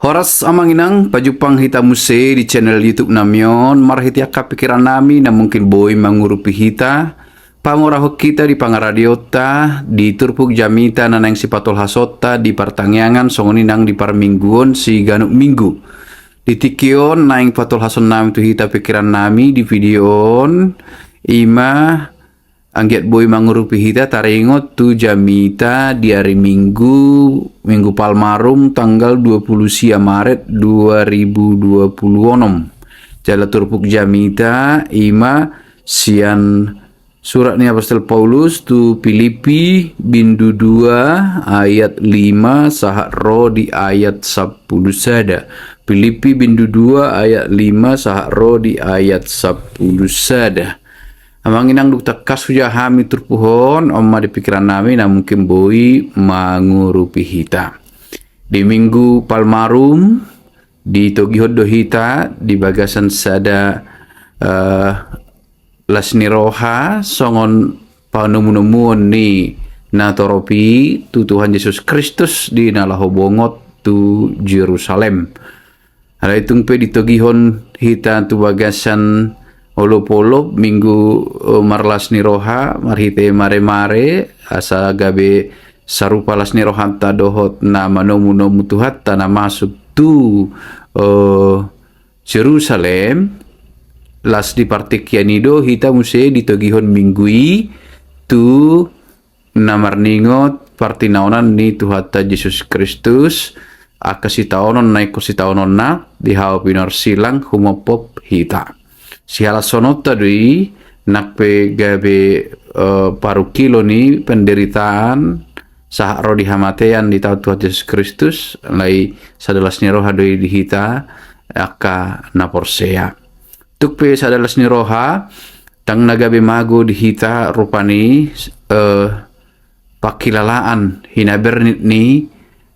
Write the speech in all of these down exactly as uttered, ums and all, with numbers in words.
Horas amang inang, pajumpang hita muse di channel YouTube nami on, marhite angka pikiran nami na mungkin boi mangurupi hita, pamorahon hita di pangaradionta, di turpuk jamita na naeng sipatolhasonta di partangiangan songon i nang di parmingguon siganup minggu. Di tingki on naeng patolhason nami tu hita pikiran nami di video on, ima anggiat boi mangurupi hita taringot tu jamita di ari Minggu, Minggu Palmarum tanggal dua puluh sia Maret dua ribu dua puluh onom. Jala turpuk jamita ima sian surat ni Apostel Paulus tu Pilipi bindu dua ayat lima sahat ro di ayat sampulu sada. Pilipi bindu dua ayat lima sahat ro di ayat sampulu sada. Amang inang, dung tangkas hujaha hami turpuk on, on ma di pikiran nami na mungkin boi mangurupi hita. Di Minggu Palmarum, ditogihon do hita di bagasan sada, eh, las ni roha songon panomunomuon ni natorop i tu Tuhan Jesus Kristus di na laho bongot tu Jerusalem. Alai tung pe ditogihon hita tu bagasan olopolop Minggu, eh, marlas ni roha, marhite maremare, asa gabe sarupa las ni rohanta dohot na manomunomu Tuhanta na masuk tu, eh, Jerusalem, las di partingkian i do hita muse ditogihon Minggu i tu na marningot partinaonan ni Tuhanta Jesus Kristus, angka sitaonon na ingkon sitaononna di hau pinorsilang humophop hita. Sihalashononta do i, nang pe gabe, eh, parungkilon ni penderitaan, sahat ro di hamatean di taon Tuhan Jesus Kristus, alai sada las ni roha do i di hita angka na porsea. Tung pe sada las ni roha, ndang na gabe mago di hita rupani, eh, pangkilalaan hinabernit ni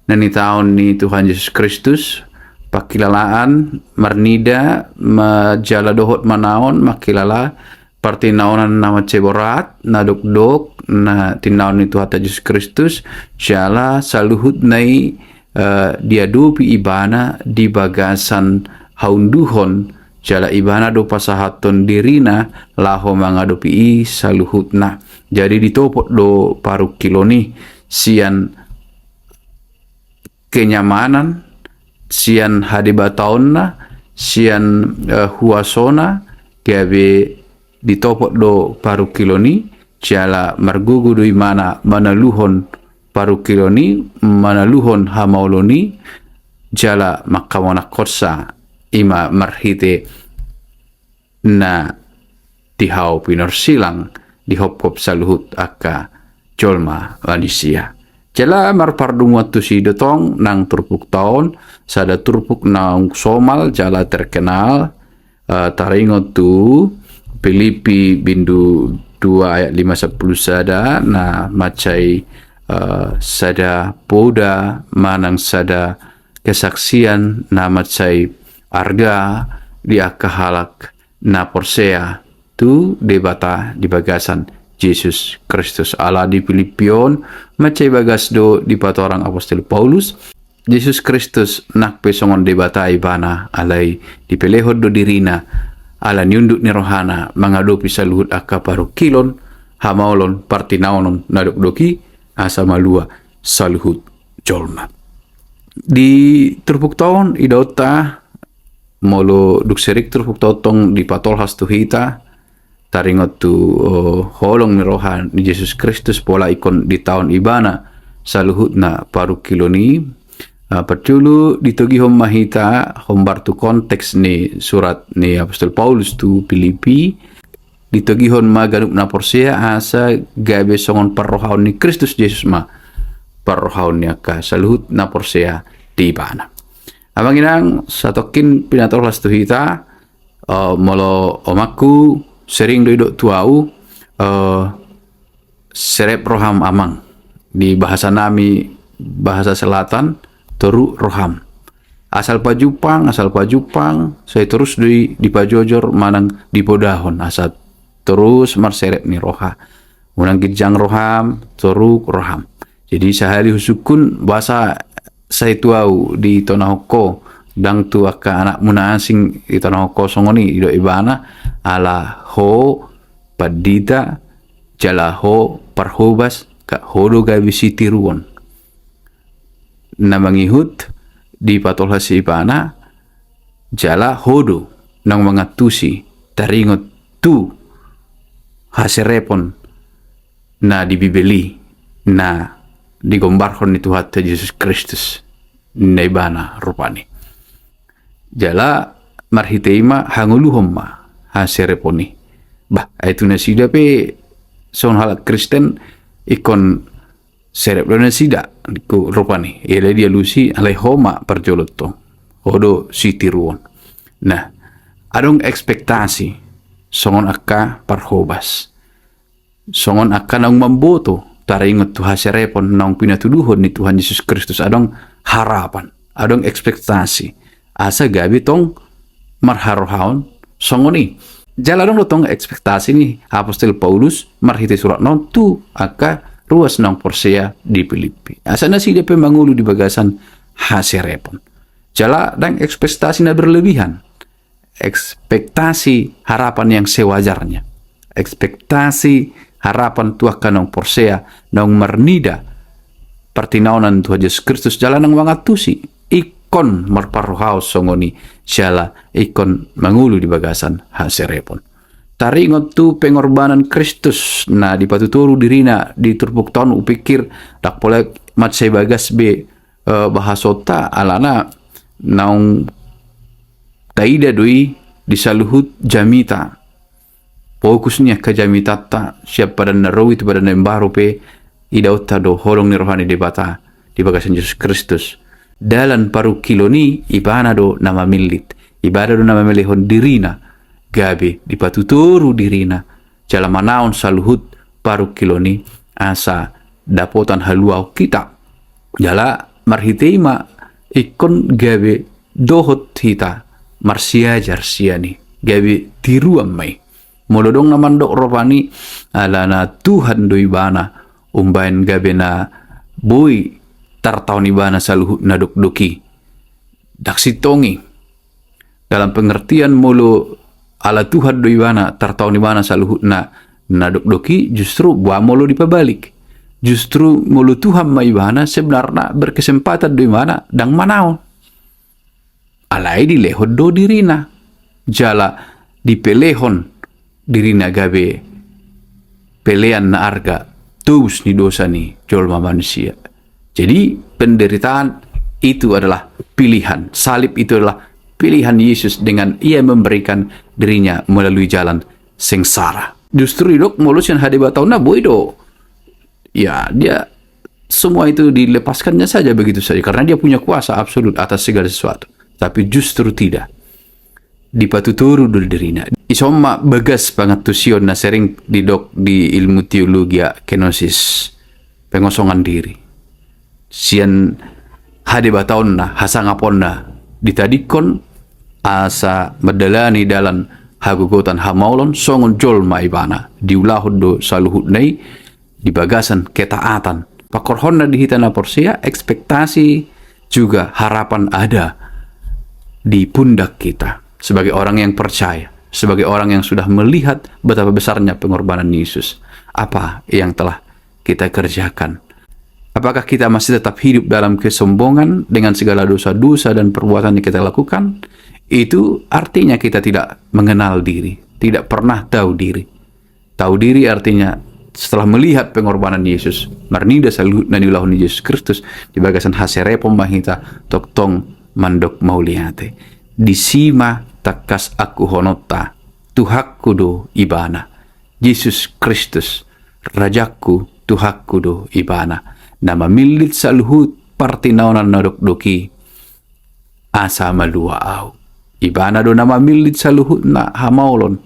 na nitaon ni Tuhan Jesus Kristus, pangkilalaan marnida, ma-, jala dohot manaon, mangkilala partinaonan na mansai borat, na dokdok, na tinaon ni Tuhanta Jesus Kristus, jala saluhutna i, eh, diadopi ibana di bagasan haunduhon, jala ibana do pasahathon dirina laho mangadopi i saluhutna. Jadi ditopot do parungkilon i sian kenyamanan, sian hadebataonna, sian, eh, huasona, gabe ditopot do parungkilon i, jala margogo do ibana manaluhon parungkilon i, manaluhon hamaolon i, jala mangkamonangkonsa, ima marhite na di hau pinorsilang dihophop saluhut angka jolma manisia. Jala marpardomuan tusi do tong nang turpukta on, sada turpuk naung somal jala terkenal, eh, taringot tu Pilipi bindu dua ayat lima sampulu sada, na mansai, eh, sada poda manang sada kesaksian na mansai arga di angka halak na porsea tu Debata di bagasan Jesus Kristus. Ala di Pilipi on mansai bagas do dipatorang Apostel Paulus, Jesus Kristus nang pe songon Debata ibana, alai dipelehon do dirina ala ni unduk ni rohana mangadopi saluhut angka parungkilon, hamaolon, partinaonon na dokdok i, asa malua saluhut jolma. Di turpukta on idaonta, molo dung sirik turpukta on tong dipatolhas tu hita taringot tu, eh, holong ni roha ni Jesus Kristus pola ingkon ditaon ibana saluhutna parungkilon i. Eh, parjolo ditogihon ma hita hombar tu konteks ni surat ni Apostel Paulus tu Pilipi, ditogihon ma ganup na porsea asa gabe songon parrohaon ni Kristus Jesus ma parrohaon ni angka saluhut na porsea di ibana. Amang inang, satongkin pinatolhas tu hita, eh, molo omakku sering do idok tu au, eh, serep roham amang. Di bahasa nami, bahasa selatan, toru roham. Asal pajumpang, asal pajumpang, sai torus do i dipajojor manang dipodahon, asa torus marserep ni roha. Unang ginjang roham, toru roham. Jadi sahali husungkun bahasa sai tu ahu ditonahon ho, ndang tu angka anakmu na asing ditonahon ho songon i, didok ibana, ala ho pandita, jala ho parhobas, ka ho do gabe sitiruon. Na mangihut dipatolhas ibana, jala ho do naung mangantusi taringot tu haserepon na di Bibel i, na digombarhon ni Tuhanta Jesus Kristus, na ibana rupani. Jala marhite i ma hangoluhon ma haserepon i. Bah, ai tu nasida pe songon halak Kristen, ingkon serep do nasida, ku rupani. Alai dialusi, alai ho ma parjolo tong. Ho do sitiruon. Nah, adong ekspektasi songon angka parhobas, songon angka naung mamboto taringot tu haserepon naung pinatuduhon ni Tuhan Jesus Kristus, adong harapan, adong ekspektasi asa gabe tong marharohaon songon i. Jala adong do tong ekspektasi ni apostel Paulus marhite suratna on tu angka ruas naung porsea di Pilippi, asa nasida pe mangolu di bagasan haserepon. Jala ndang ekspektasi na berlebihan, ekspektasi harapan yang sewajarnya, ekspektasi harapan tu angka naung porsea, naung marnida partinaonan Tuhan Jesus Kristus, jala naung mangantusi ingkon marparrohaon songon i, jala ingkon mangolu di bagasan haserepon. Taringot tu pengorbanan Kristus na dipatutoru dirina di turpukta on, hupikir ndang pola mansai bagas be eh, bahasonta, alana naung taida do i di saluhut jamita. Fokus ni angka jamitanta sian Padan na Robi tu Padan na Imbaru pe idaonta do holong ni roha ni Debata di bagasan Jesus Kristus. Dalan parungkilon i ibana do na mamillit, ibana do na mamelehon dirina, gabe dipatutoru dirina, jala manaon saluhut parungkilon i asa dapotan haluaon hita. Jala marhite i ma ingkon gabe dohot hita marsiajar sian i, gabe tiruan ma i. Molo adong na mandok rupani, alana Tuhan do ibana, umbaen gabe na boi tartaon ibana saluhut na dokdok i. Ndang sintong i. Dalam pengertian molo ala Tuhan do ibana, tartaon ibana saluhutna na dokdok i, justru boha molo dipabalik. Justru molo Tuhan ma ibana, sebenarna berkesempatan do ibana ndang manaon. Alai dilehon do dirina. Jala dipelehon dirina gabe pelean na arga, tobus ni dosa ni jolma manusia. Jadi, penderitaan itu adalah pilihan. Salib itu adalah pilihan Yesus dengan Ia memberikan dirinya melalui jalan sengsara. Justru didok molo sian hadebataonna boi do. Ya, dia semua itu dilepaskannya saja begitu saja karena Dia punya kuasa absolut atas segala sesuatu. Tapi justru tidak. Dipatutoru do dirina. Dison ma bagas pangantusion na sering didok di ilmu teologia kenosis, pengosongan diri. Sian hadebataonna, hasangaponna ditadingkon asa mandalani dalan hagogotan hamaolon songon jolma ibana, diulahon do saluhutna i di bagasan ketaatan. Pangkorhonna di hita na porsea, ekspektasi juga harapan ada di pundak kita. Sebagai orang yang percaya, sebagai orang yang sudah melihat betapa besarnya pengorbanan Yesus, apa yang telah kita kerjakan? Apakah kita masih tetap hidup dalam kesombongan dengan segala dosa-dosa dan perbuatan yang kita lakukan? Itu artinya kita tidak mengenal diri, tidak pernah tahu diri. Tahu diri artinya, setelah melihat pengorbanan Yesus, marnida saluhutna niulahon ni Jesus Kristus, di bagasan haserepon ma hita, tongtong mandok mauliate. Disi ma tangkas angkuhononta, Tuhanku do Ibana. Jesus Kristus, Rajangku, Tuhanku do Ibana. Na mamillit saluhut partinaonan na dokdok i, asa malua ahu. Ibana do na mamillit saluhutna hamaolon,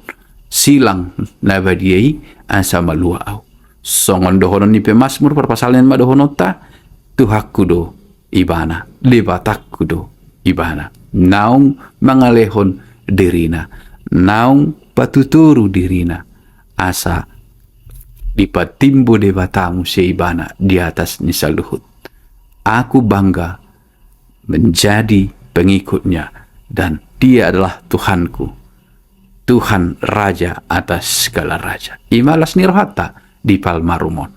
silang na badia i, asa malua ahu. Songon dohonon ni pemazmur, parpasalna ma dohononta, Tuhanku do Ibana, Debatangku do Ibana. Naung mangalehon dirina, naung patutoru dirina, asa dipatimbo Debata muse Ibana di atas ni saluhut. Aku bangga menjadi pengikutnya, dan Dia adalah Tuhanku, Tuhan Raja atas segala raja. I ma las ni rohanta di Palmarum on.